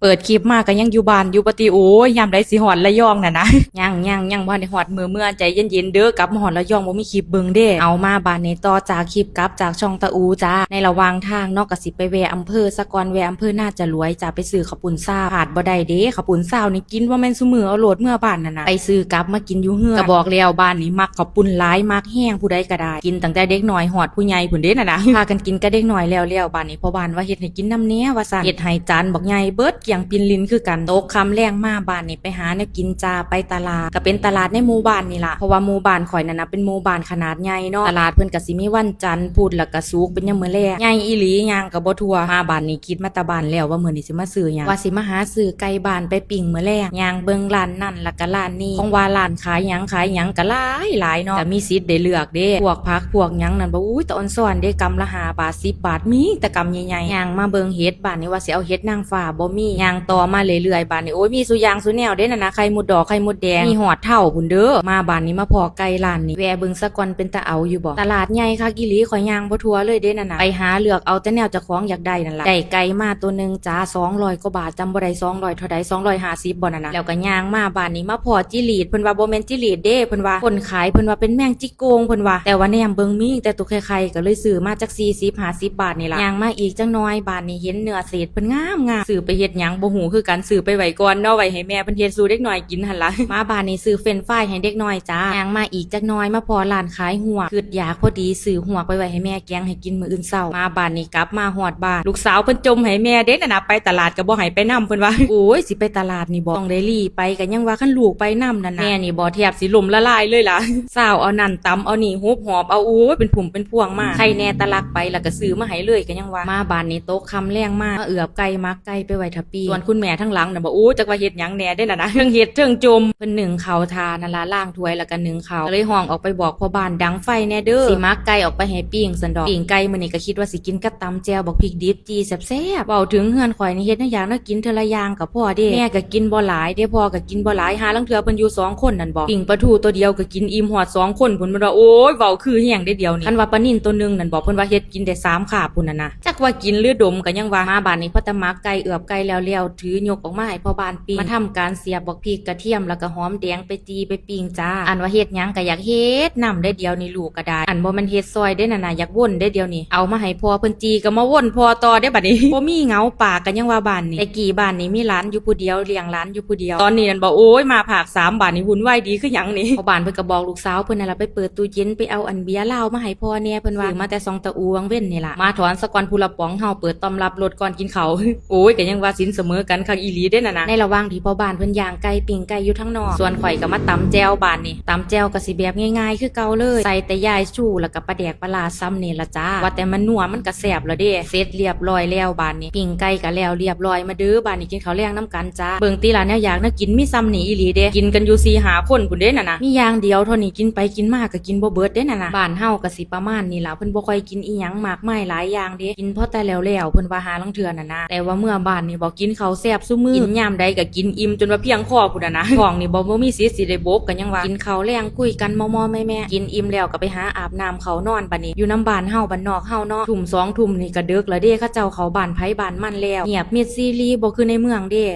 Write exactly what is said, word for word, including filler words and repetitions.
เปิดคลิปมาก็ยังอยู่บ้านอยู่บ่ติ โอ้ย ยามใดสิฮอดระยองน่ะนะ ยัง ยัง ยังบ่ทันได้ฮอดมื้อเมือ ใจเย็นๆเด้อ กลับมาฮอดระยองบ่มีคลิปเบิ่งเด้ เอามาบาดนี้ต่อจากคลิปกลับจากช่องตาอูจ้า ในระหว่างทางเนาะก็สิไปแวะอำเภอซะก่อน แวะอำเภอนาจารวยจ้า ไปซื้อข้าวปุ้นซาว ขาดบ่ได้เด้ ข้าวปุ้นซาวนี่กินบ่แม่นซุมื้อเอาโลดเมือบ้านน่ะนะ ไปซื้อกลับมากินอยู่เฮือน ก็บอกแล้วบ้านนี้มักข้าวปุ้นหลาย มักแฮงผู้ใดก็ได้ กินตั้งแต่เด็กน้อยฮอดผู้ใหญ่พู้นเด้น่ะนะ พากันกินกับเด็กน้อยแล้ว แล้วบาดนี้พ่อบ้านว่าเฮ็ดให้กินนำแหน่ว่าซั่น เฮ็ดให้จานบักใหญ่เบิดเกลี้ยงปิ้นลิ้นคือกัน ตกค่ำแลงมาบาดนี้ไปหาแนวกินจ้า ไปตลาด ก็เป็นตลาดในหมู่บ้านนี่ล่ะ เพราะว่าหมู่บ้านข้อยนั่นนะเป็นหมู่บ้านขนาดใหญ่เนาะ ตลาดเพิ่นก็สิมีวันจันทร์ พุธ แล้วก็ศุกร์ เป็นยามมื้อแลง ใหญ่อีหลี ย่างก็บ่ทั่ว มาบาดนี้คิดมาแต่บ้านแล้วว่ามื้อนี้สิมาซื้อหยัง ว่าสิมาหาซื้อไก่บ้านไปปิ้งมื้อแลง ย่างเบิ่งร้านนั่นแล้วก็ร้านนี้ ของว่าร้านขายหยังขายหยังก็หลายหลายเนาะ ก็มีสิทธิ์ได้เลือกเด้ พวกผักพวกหยังนั่นบ่ อุ้ย ตาอ่อนซ้อนเด้ กำละห้าบาท สิบบาท มีแต่กำใหญ่ๆ ย่างมาเบิ่งเห็ด บาดนี้ว่าสิเอาเห็ดนางฟ้า บ่มี ย่างต่อมาเรื่อยๆ บาดนี้ โอ้ย มีซุอย่างซุแนวเด้นั่นนะ ไข่มดดอก ไข่มดแดง มีฮอดเถ้าพู้นเด้อ มาบาดนี้มาพ้อไก่ร้านนี้ แวะเบิ่งซะก่อน เป็นตาเอาอยู่บ่ ตลาดใหญ่คักอีหลี ข้อยย่างบ่ทั่วเลยเด้นั่นนะ ไปหาเลือกเอาแต่แนวเจ้าของอยากได้นั่นล่ะ ได้ไก่มาตัวหนึ่งจ้า สองร้อยกว่าบาท จำบ่ได้ สองร้อยเท่าใด สองร้อยห้าสิบบ่นั่นนะ แล้วก็ย่างมาบาดนี้มาพ้อจิหลีด เพิ่นว่าบ่แม่นจิหลีดเด้ เพิ่นว่าคนขายเพิ่นว่าเป็นแมงจิโกง เพิ่นว่า แต่ว่าแนมเบิ่งมีแต่ตัวไข่ๆ ก็เลยซื้อมาจักสี่สิบห้าสิบบาทนี่ล่ะ ย่างมาอีกจักหน่อย บาดนี้เห็นเนื้อเศษเพิ่นงามๆ ซื้อไปเฮ็ดหยังบ่ฮู้คือกัน ซื้อไปไว้ก่อนเนาะ ไว้ให้แม่เพิ่นเฮ็ดสู่เด็กน้อยกินหั่นล่ะ มาบาดนี้ซื้อเฟรนช์ฟรายให้เด็กน้อยจ้า ย่างมาอีกจักหน่อย มาพ้อร้านขายฮวก คิดอยากพอดีซื้อฮวกไปไว้ให้แม่แกงให้กินมื้ออื่นเช้า มาบาดนี้กลับมาฮอดบ้าน ลูกสาวเพิ่นจ่มให้แม่เด้นั่นน่ะ ไปตลาดก็บ่ให้ไปนำ เพิ่นว่า โอ้ย สิไปตลาดนี่บ่ ต้องได้หลีไป ก็ยังว่าคันลูกไปนำนั่นน่ะ แม่นี่บ่แทบสิล้มละลายเลยล่ะ ซาวเอานั่นตำเอานี่ หุบหอบเอา โอ้ย เป็นผุ่มเป็นพวงมา ใครแน่ตะลักไปแล้วก็ซื้อมาให้เลย ก็ยังว่า มาบาดนี้ตกค่ำแลงมา มาเอือบไก่ หมักไก่ไปไว้ถ้าปิ้ง ส่วนคุณแม่ทางหลังน่ะบ่ โอ้ย จักว่าเฮ็ดหยังแน่เด้นั่นน่ะ เทิงเฮ็ดเทิงจ่ม เพิ่นนึ่งข้าวถ่านั่นล่ะ ล้างถ้วยแล้วก็นึ่งข้าว ก็เลยฮ้องออกไปบอกพ่อบ้าน ดังไฟแน่เด้อ สิหมักไก่ออกไปให้ปิ้งซั่นดอก ปิ้งไก่มื้อนี้ก็คิดว่าสิกินกับตำแจ่วบักพริกดิบ จี่แซ่บๆ เว้าถึงเฮือนข้อยนี่เฮ็ดแนวอยากแนวกินเทื่อละอย่างก็พอเด้ แม่ก็กินบ่หลายเด้ พ่อก็กินบ่หลาย ห่าลางเทื่อเพิ่นอยู่สองคนนั่นบ่ ปิ้งปลาทูตัวเดียวก็กินอิ่มฮอดสองคนพู้น เพิ่นว่า โอ้ย เว้าคือแฮงเด้เดี๋ยวนี้ คันว่าปลานิลตัวหนึ่งนั่นบ่ เพิ่นว่าเฮ็ดกินได้สามคาบพู้นน่ะนะ จักว่ากินหรือดมก็ยังว่า มาบาดนี้พอแต่หมักไก่เอือบไก่แล้วๆ ถือยกออกมาให้พ่อบ้านปิ้ง มาทำการเสียบบักพริกกระเทียมแล้วก็หอมแดงไปจี่ไปปิ้งจ้า อันว่าเฮ็ดหยังก็อยากเฮ็ดนำเด้เดี๋ยวนี้ลูก ก็ได้ อันบ่แม่นเฮ็ดซอยเด้นั่นน่ะ อยากวนเด้เดี๋ยวนี้ เอามาให้พ่อเพิ่นจี่ก็มาวนพ่อต่อเด้บัดนี้ บ่มีเหงาปากก็ยังว่าบ้านนี้ แต่กี้บ้านนี้มีหลานอยู่ผู้เดียว เลี้ยงหลานอยู่ผู้เดียว ตอนนี้นั่นบ่ โอ้ย มาภาคสาม บ้านนี้วุ่นวายดีคือหยังนี่ พ่อบ้านเพิ่นก็บอกลูกสาวเพิ่นนั่นล่ะ ไปเปิดตู้เย็นไปเอาอันเบียร์เหล้ามาให้พ่อแน่ เพิ่นว่า ซื้อมาแต่ซองตะอูวังเว้นนี่ล่ะ มาถอนซะก่อนผู้ละป๋อง เฮาเปิดต้อมรับรถก่อนกินข้าว โอ้ย ก็ยังว่าศีลเสมอกันคักอีหลีเด้นั่นน่ะ ในระหว่างที่พ่อบ้านเพิ่นย่างไก่ปิ้งไก่อยู่ทางนอก ส่วนข้อยก็มาตำแจ่วบาดนี้ ตำแจ่วก็สิแบบง่ายๆคือเก่าเลย ใส่แต่ยายชูแล้วก็ปลาแดกปลาร้าส่ำนี่ล่ะจ้า ว่าแต่มันนัวมันก็แซ่บแล้วเด้ เสร็จเรียบร้อยแล้วบาดนี้ ปิ้งไก่ก็แล้วเรียบร้อย มาเด้อบาดนี้กินข้าวแลงนำกันจ้า เบิ่งติล่ะแนวอยากแนวกินมีส่ำนี่อีหลีเด้ กินกันอยู่สี่ห้าคนพู้นเด้นั่นน่ะ มีอย่างเดียวเท่านี้กินไปกินมาก็กินบ่เบิดเด้นั่นน่ะ บ้านเฮาก็สิประมาณนี้ล่ะ เพิ่นบ่ค่อยกินอีหยังมากมายหลายอย่างเด้ กินพอแต่แล้วๆ เพิ่นว่าห่าลางเทื่อนั่นน่ะ แต่ว่าเมือบ้านนี่บ่ กินข้าวแซ่บซุมื้อ กินยามใดก็กินอิ่มจนว่าเพียงคอพู้นน่ะนะ ท้องนี่บ่ บ่มีสิทธิ์สิได้บกก็ยังว่า กินข้าวแลงคุยกันมอๆแมๆ กินอิ่มแล้วก็ไปหาอาบน้ำเข้านอนบัดนี้ อยู่นำบ้านเฮาบ้านนอกเฮาเนาะ ทุ่มสองทุ่มนี่ก็ดึกแล้วเด้ เขาเจ้าเข้าบ้านไผบ้านมันแล้ว เงียบมิดซีรีบ่คือในเมืองเด้